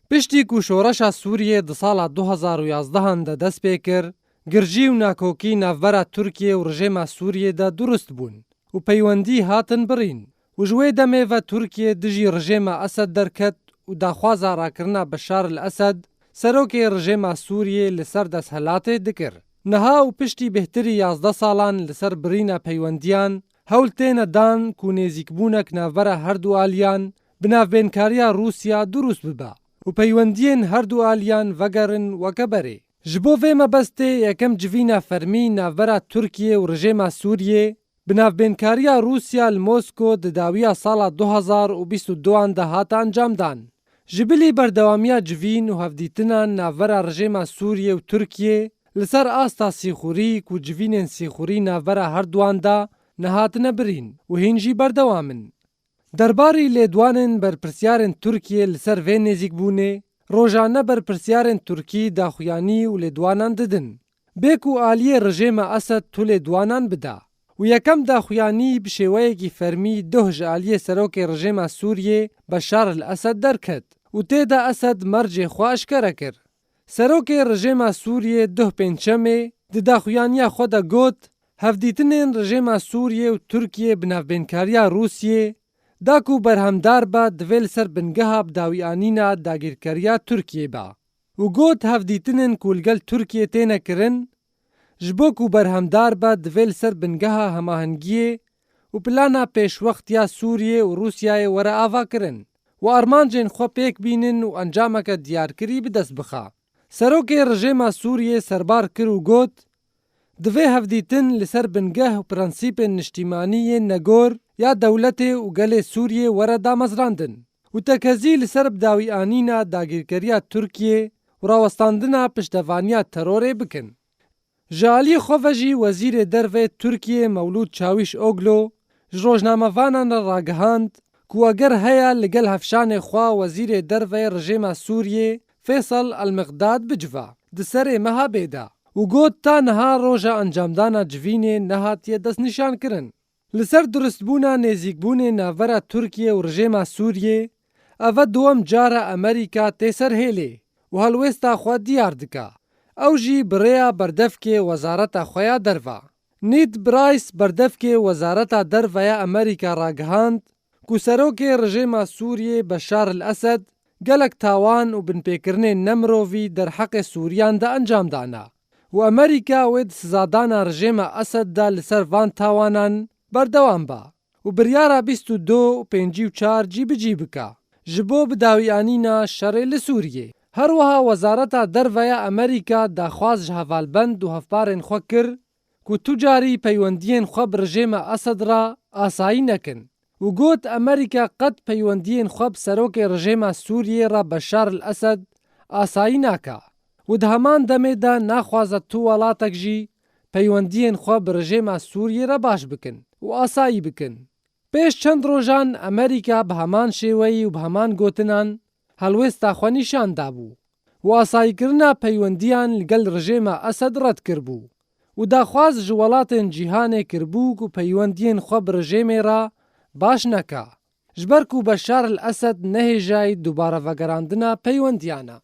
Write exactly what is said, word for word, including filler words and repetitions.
Piştî ku şoreşa Sûriyê di sala du hezar û yazdehan de dest pê kir, girjî û nakokî navbera Tirkiye û rejêma Sûriyê de durust bûn û peywendî hatin birîn û ji wê demê ve Tirkiye dijî rejêma Esed derket û daxwaza rakirina Beşar el Esed, serokê rejêma Sûriyê, li ser desthilatê dikir. Niha û piştî bêhtirî yazdeh salan li ser birîna peywendiyan, hewl têne dan ku nêzîkbûnek navbera her du aliyan bi navbênkariya Rûsya durust bibe û peywendiyên her du aliyan vegerin weke berê. Ji bo vê mebestê yekem civîna fermî navbera Tirkiye û rejêma Sûriyê bi navbênkariya Rûsya li Mosko di dawiya sala du hezar û bîst û duan de hate encamdan. Ji bilî berdewamiya civîn û hevdîtinan navbera rejêma Sûriyê û Tirkiyê li ser asta sîxurî ku civînên sîxurî navbera her duan de nehatine birîn û hîn jî berdewam in. Derbarî lêdwanên berpirsyarên Tirkiyê li ser vê nêzîkbûnê, rojane berpirsyarên Tirkî daxuyanî û lêdwanan didin. Bê ku aliyê rejêma Esed tu lêdwanan bida. Û yekem daxuyanî bi şêweyekî fermî duh ji aliyê serokê rejêma Sûriyê Beşar el Esed derket û tê de Esed mercê xwe eşkere kir. Serokê rejêma Sûriyê duh pêncşemê di daxuyaniya xwe de got, hevdîtinên rejêma Sûriyê û Tirkiyê bi navbênkariya Rûsiyê da ku berhemdar be, divê li ser bingeha bidawianîna dagîrkeriya Tirkiyê be û got, hevdîtinên ku li gel Tirkiyê têne kirin, ji bo ku berhemdar be, divê li ser bingeha hemahengiyê û plana pêşwext ya Sûriyê û Rûsyayê were avakirin û armancên xwe pêk bînin û encameke diyarkirî bi dest bixe. Serokê rejêma Sûriyê serbar kir û got, divê hevdîtin li ser bingeh û prensîpên niştîmanî yên negor ya dewletê û gelê Sûriyê were damezrandin û tekezî li ser bidawianîna dagîrkeriya Tirkiyê û rawestandina piştevaniya terorê bikin. Ji aliyê xwe ve jî Wezîrê Derve Tirkiyê Mewlûd Çawîşoglu ji rojnamevanan re ragihand ku eger heye li gel hevşanê xwe Wezîrê Derve rejêma Sûriyê Feysal El-Miqdad bicive di serê meha bê de û got, ta niha roja encamdana civînê nehatiye destnîşankirin. Li ser durustbûna nêzîkbûnê navbera Tirkiye û rejêma Sûriyê, ev e duwem car e Amerîka tê ser hêlê û helwêsta xwe diyar dike. Ew jî bi rêya berdevkê Wezareta xwe ya Derve, Ned Price, berdevkê Wezareta Derve ya Amerîka ragihand ku serokê rejêma Sûriyê Beşar el Esed gelek tawan û binpêkirinên nemirovî derheqê Sûriyan de encam dane û Amerîka wê di sizadana rejêma Esed de li ser van tawanan berdewam be û biryara bîst û du û pêncî û çar cîbicî bike ji bo bidawianîna şerê li Sûriyê. Her wiha Wezareta Derve ya Amerîka daxwaz ji hevalbend û hevparên xwe kir ku tu carî peywendiyên xwe bi rejêma Esed re asayî nekin û got, Amerîka qet peywendiyên xwe bi serokê rejêma Sûriyê re Beşar el Esed asayî nake û di heman demê de naxwaze tu welatek jî peywendiyên xwe bi rejêma Sûriyê re baş bikin û asayî bikin. Pêş çend rojan Amerîka bi heman şêweyî û bi heman gotinan helwêsta xwe nîşan dabû û asayîkirina peywendiyan li gel rejêma Esed red kiribû û daxwaz ji welatên cîhanê kiribû ku peywendiyên xwe bi rejêmê re baş neke, ji ber ku Beşar el Esed nehêjayî dubare vegerandina peywendiyan e.